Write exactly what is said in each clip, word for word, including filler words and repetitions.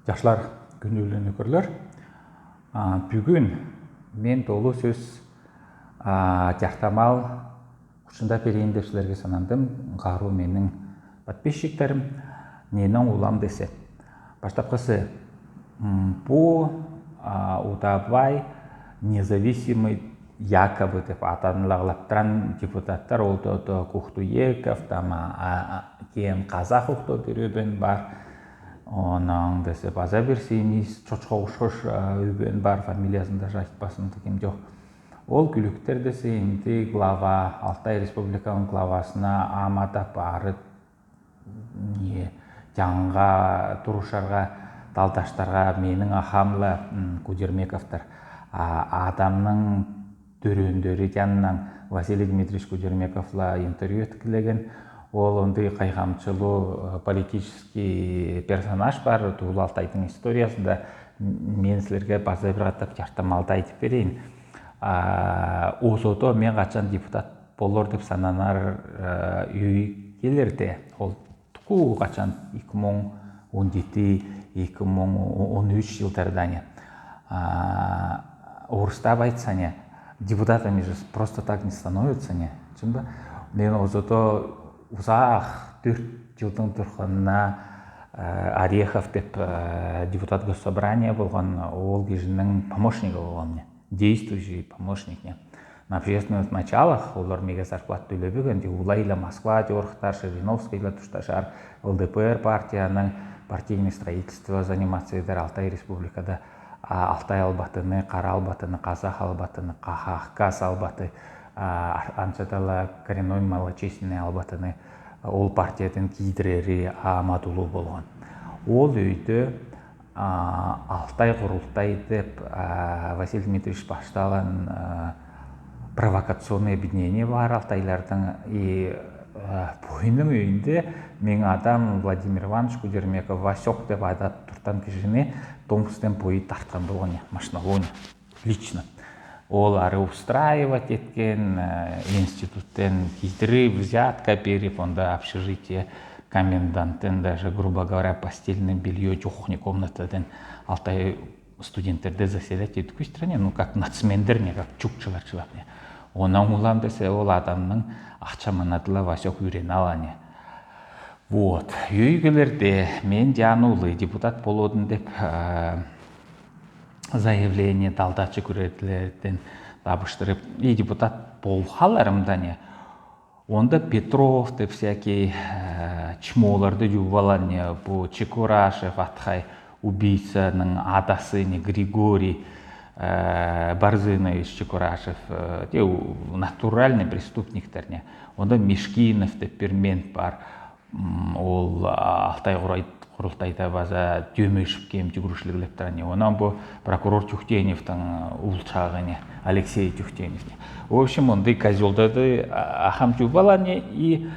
Жашлар, күүндлихи нөкерлер. А, бүгүн мен долу сөс, а, Жартамал Хучунда перейин деп силерге санандым, һару менин подписчиктерим, ненен улам десе. Баштапкысы, м, бу, а, Удабай независимый якобы деп атанлаглаптыран депутаттар, ол то, то Кухтуеков, там, а, а, кем казах ухто бир өбөн бар. Онан десе база бир сыймыс чочха ушхош, а, өбөн бар, фамилиязын даже айтпасым да, ким жок. Ол күлүктер десе инди глава, Алтай Республиканың главасына амада барып, не, жангга турушарга, далдаштарга менин ахамла, м, Кудермековтар. А, адамның дөрөөндери жанынан Василий Дмитриевич Кудермековла интервью эткилеген. Ол ондый кайгамчылуу, э, политический персонаж бар, туулу Алтайдың историясында. М-, мен силерге база бир катап Жартамалды айтып берейин. А, озодо мен качан депутат болор деп сананар, э, үй келерде, ол туку качан, эки муң он жети, эки муң он үш жылдарда не. А, орыстап айтса не, депутатами же просто так не становятся не. Чын ба? Мен озодо узак, дөрт жылдың турганына, э, Орехов деп, э, депутат Госсобрания болган, ол кижинин помощниги болган не. Действующий помощник не. На общественных началах, олар меге зарплата төлебеген, тек улайла Москва жорухтар, Жириновскийла тушташар, ЛДПР партияның партийный строительство заниматься эдер Алтай Республикада, а, алтай албатыны, кара албатыны, казах албатыны, ка-, хакас албаты, а, ансаатала коренной малочисленный албатыны, ол партиядан кийдирери амадылуу болган. Ол өйдө, а, Алтай курултай деп, а, Василий Дмитриевич баштаган, а, провокационный объединение бар алтайлардын. И, а, бойнуң өйүнде мени адам Владимир Иванович Кудермеков Васёк деп атап турган кижини Томскиден бой тарткан болган, машиналуу. Лично. Ол ары устраивать эткен, э, институттан кийдирип, взятка берип, онда общежитие коменданттан даже, грубо говоря, постельное бельё жок не комнатадан алтай студенттерди заселять этип күүстерине, ну, как нацмендер не, как чукчалар чылап не. Онан улам десе, ол адамның акча манатлап Васёк үйрени ала не. Вот. Үй келерде мен жаанулу депутат болодун деп, э, заявление далдачы күрерлерден табыштырып, и депутат болхаларымда не, онда Петров деп всякий, э, чмоларды жуып ала не, бу Чекурашев, атхай убийцаның адасы не, Григорий, э, Барзынович Чекурашев, э, те у-, натуральный преступниктер не. Онда Мешкинов деп бир мент бар. М, ол, а, Алтай курай-, курултайда база Тёмышев кем жугурушли килеп турган не. Онан бу прокурор Тюхтеневтің, а, улчагы не, Алексей Тюхтенев не. В общем, ондай козёлдарды, а, ахам жуып ала не, и,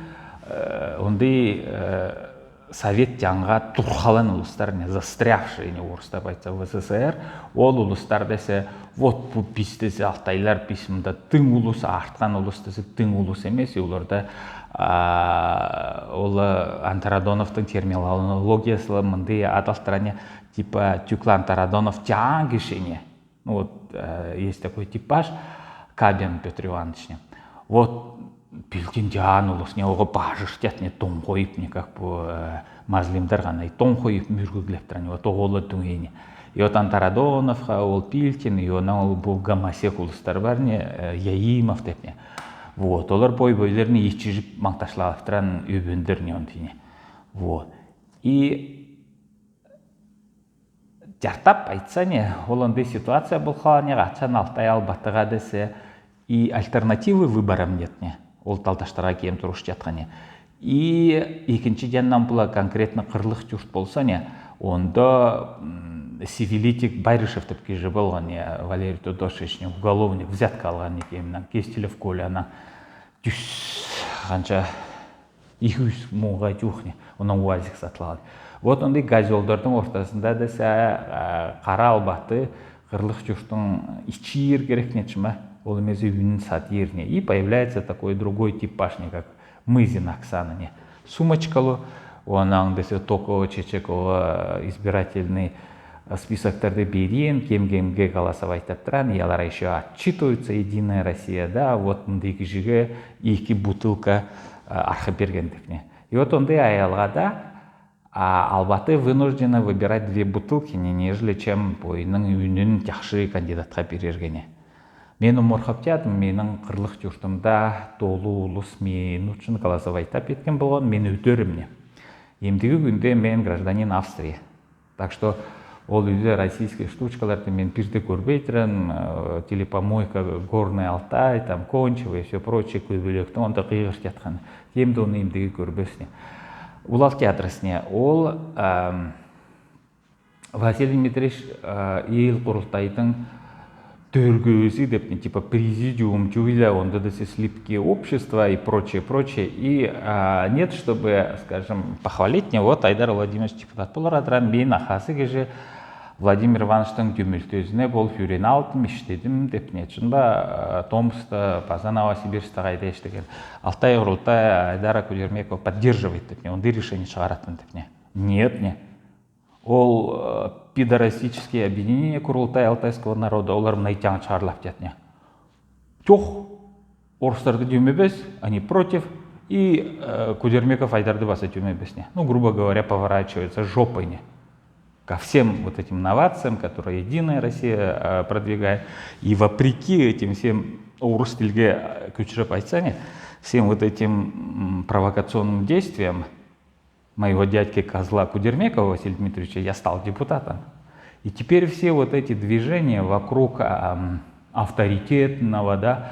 э, ондай, э, совет жангга турхалан улустар не, застрявшие не, орыстап айтса, в СССР, ол улустар десе, вот бу биз десе, алтайлар, биз мында тың улус, арткан улус десе, тың улус эмес, и оларда, а, ол Антарадоновтың терминологиясы мындай адалдырады не, типа, тюкла Антарадонов жаан киши не. Ну вот, э, есть такой типаж, Кабин Пётр Иванович не. Вот, Пилкин жаан улус не, ога бажыртат не, тоң хойып не, как бы, э, мазлимдар гана, и тоң хойып мүргүглептир не, вот, огола дүңей не. И вот Антарадоновха, ол Пилкин, и онан ол бу гомосек улустар бар не, э, Яимов деп не. Вот, олар бой-бойларын ичижип маңташлаптыран өбөндер не, ондай не. Вот. И Жартап айтса не, ол ондай ситуация болхала не, качан Алтай албатыга десе, и альтернативы выборам нет не. Ол далдаштарга кем турушчатхан не. И экинчи жаннан була конкретно кырлык журт болса не, онда, м, Сивилитик Байрышев деп кижи болган не, Валерий Тодошевич не, уголовник, взятка алган не кемнен, Кистелев Коляны. Жүз канча, эки жүз муңга жуук не, онан УАЗик сатып алган. Вот ондай козёлдордуң ортасында десе, а, кара албаты кырлык журттуң ичир керек не чыма, ол эмесе үнүн сатыр не. И появляется такой другой типаж не, как Мызина Оксана не. Сумочкалуу, Онан десе только чечек ола избирательный списоктарды берген, кем кемге голосовать таптыран, и олар ещё отчитываются, Единая Россия, да, вот мындый кижиге эки бутылка архып берген деп не. И вот ондай аялгада Албаты вынуждена выбирать две бутылки, не, нежели чем пойның үнин чахсы кандидатка берерге не. Мен омархап тиятам, менің кырлах юртымда толу улус мен ушын голосовать тап эткен болган, мен өтерим не. Эмдіги кюнде мен гражданин Австрии. Так что ол үйде российский штучкаларды мен пирде көрбейтірем, телепомойка Горный Алтай, там Кончево и все прочее, көбелектің онда кыйғыртып ятхан. Кем де оны эмдіги көрбес не. Улап тиятырас не. Ол Василий Дмитриевич ел курултайдың төргеси деп не, типа президиум тюйла, онда да сес слитки общества и прочее, прочее. И нет, чтобы, скажем, похвалить не, вот Айдар Владимирович депутат болар адыран, мен ахасы кеже Владимир Ивановичтің тюмелтезіне бол юрен алтым, иштедім деп не, чын ба, Томскта, паза Новосибирскта кайда иштеген. Алтай курултай Айдара Кудермекова поддерживает деп не, ондай решение шығаратын деп не. Нет не. Ол пидорасический объединение Курултай алтайского народа, олар мынай таңат шығарылап тиятын не. Чох, орыстарды тюймебес, они против, и Кудермеков Айдарды баса тюймебес не. Ну, грубо говоря, поворачивается жопой не ко всем вот этим новациям, которые Единая Россия продвигает. И вопреки этим всем орыс тілге көшіріп айтса не, всем вот этим провокационным действиям, моего дядьки козла Кудермекова Василия Дмитриевича, я стал депутатом. И теперь все вот эти движения вокруг авторитетного, да,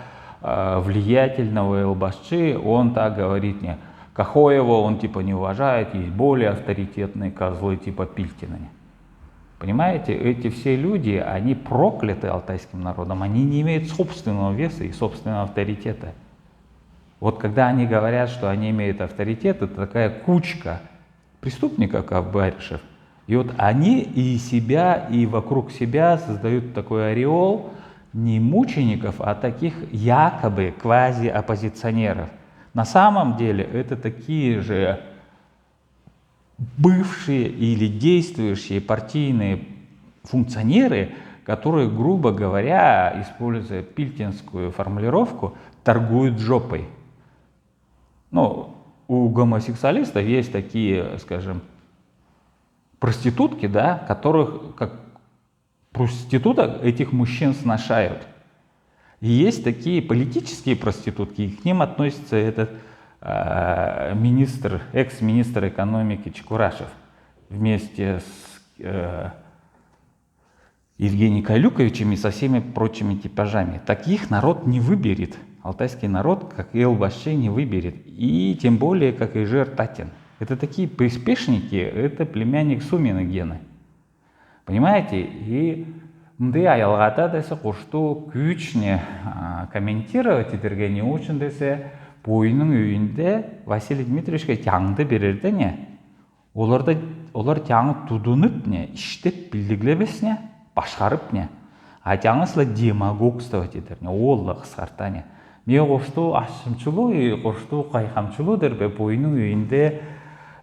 влиятельного элбасчы, он так говорит не, Кахоева он типа не уважает, есть более авторитетные козлы типа Пилькина не. Понимаете, эти все люди, они прокляты алтайским народом, они не имеют собственного веса и собственного авторитета. Вот когда они говорят, что они имеют авторитет, это такая кучка преступников, как Барышев. И вот они и себя, и вокруг себя создают такой ореол не мучеников, а таких якобы квазиоппозиционеров. На самом деле это такие же бывшие или действующие партийные функционеры, которые, грубо говоря, используя пилькинскую формулировку, торгуют жопой. Ну, у гомосексуалистов есть такие, скажем, проститутки, да, которых как проституток этих мужчин сношают. И есть такие политические проститутки, и к ним относится этот министр, экс-министр экономики Чекурашев вместе с Евгением Калюковичем и со всеми прочими типажами. Таких народ не выберет. Алтайский народ, как элбасчы, не выберет. И тем более, как Ижер Татин. Это такие приспешники, это племянник Сумина Гены. Понимаете? И мындай аялгада десе курсту күүчне комментировать идерге не ушын десе, пойның үйинде Василий Дмитриевичке таңды берерде не, оларды, олар таңы тудынып не, иштеп пилдіглебес не, башхарып не. А таңы сыла демагогствовать идер не, ол ла кысхарта не. Мее курсту ашшымчылу, и курсту кайхамчылу дербе, пойның үйинде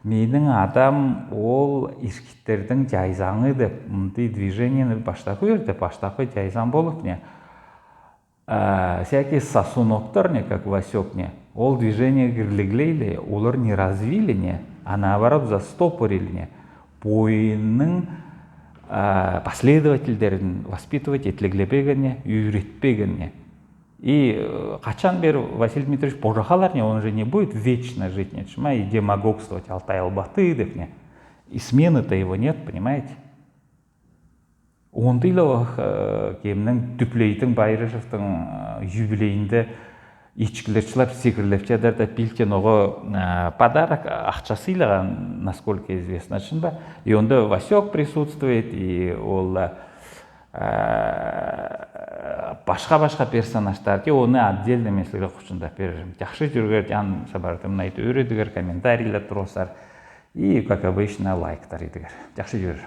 менің адам ол иркиттердің чайзаңы деп, мындай движениені баштакы ерде, баштакы чайзаң болып не. Всякий сосуноктар не, как Васёк не, ол движение кирліглейле, олар не развили не, а наоборот застопорили не. Пойның последовательдерін воспитывать итліглебеген не, үйретпеген не. И качан бер Василий Дмитриевич пожахалар не, он же не будет вечно жить не, чма и демагогствовать Алтай Албаты деп не. И смены-то его нет, понимаете? Онда ла ох, кемнің тюплейтің Байрышевтің юбилейінде ичкілер чылап, секірлеп чадар да, Пилькин оға подарок, ахча сыйлаған, насколько известно, чын ба? И онда Васёк присутствует, и ол башха-башха персонажтар, и оны отдельно мен сілерге хучындап берерім. Чахсы чӧргер, чан сабарды мынай тӧредігер, комментарийлер турғыстар, и, как обычно, лайктар идігер. Чахсы чӧр.